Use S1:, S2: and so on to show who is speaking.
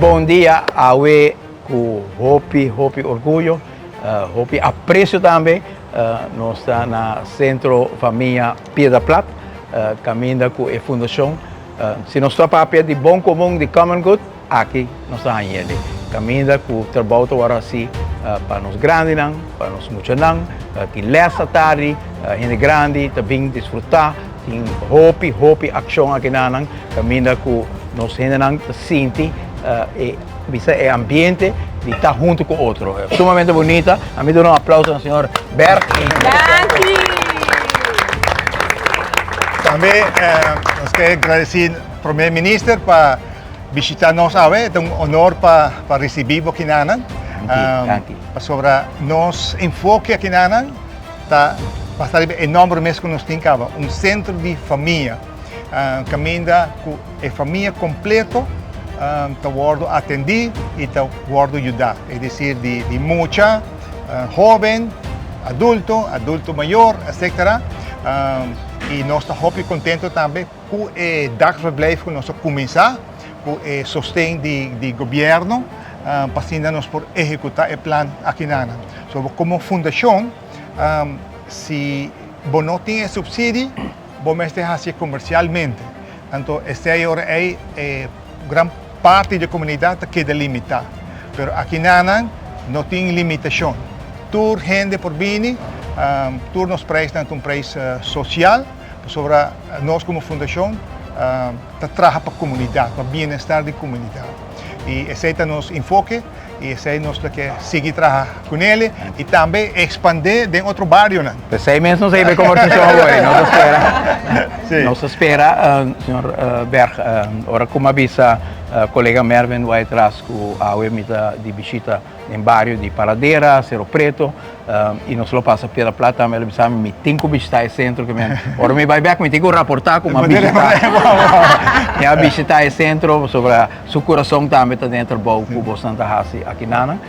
S1: Bon dia awe ku hopi hopi orguyo, hopi aprecio tambe nos ta na Centro Famia Piedra Plat kaminda ku e fundashon si nos ta papia di bon komun di common good aki nos ta haña hende kaminda ku trabou ta wòrdu hasi pa nos grandinan, pa nos muchanan, tin lès atardi, hende grandi ta bin disfrutá. Tin hopi hopi akshon akinanan kaminda ku nos hendenan ta sinti e bisa e ambiente di ta huntu ku otro. Sumamente bunita. A mi duna un aplauso na señor Berg.
S2: Danki!
S3: Tambe nos ke gradesi Prome Minister pa bishita nos awe. Ta un honor pa risibi bo kinanan.
S1: Danki, danki.
S3: Pasobra nos enfoke akinanan Ta basta riba e nomber mes ku nos tin kaba, un sentro di famia, kaminda ku e famia kompleto ta wòrdu atendí i ta wòrdu yudá. Es desir di mucha, hóben, adulto, adulto mayor, etcetera. I nos ta hopi kontento tambe ku e dagverblijf ku nos a kuminsá ku e sosten di gobièrnu pa asina nos por ehekutá e plan akinan. So komo fundashon si bo no tin e supsidi bo mester hasi komersialmente. Anto esei ora ei e gran parti di e komunidat ta keda limitá. Pero akinanan no tin limitashon. Tur hende por bini, tur nos preisnan ta un preis sosial. Pasobra nos komo fundashon ta traha pa komunidat, pa bienestar di komunidat. I esei ta nos enfoke i esei nos ta ke sigui traha kunele i tambe ekspandé den otro barionan.
S1: P'esei mes nos a hiba e kombersashon awor, nos ta spera, nos ta spera, señor Berg, ora ku mi a bisa kolega Mervin Whiteras ku awe mi ta di bishita den bario di Paradera, Cerro Preto, y nos lo pasa Piedra Plat tambe, el a bisa mi, mi tin cu bishita e centro, que men, ora mi bay bek mi tin cu raporta cu mi a bishita, mi a bishita e centro, pasobra su curason tambe ta den e trabou cu bosnan ta haci aki nanan.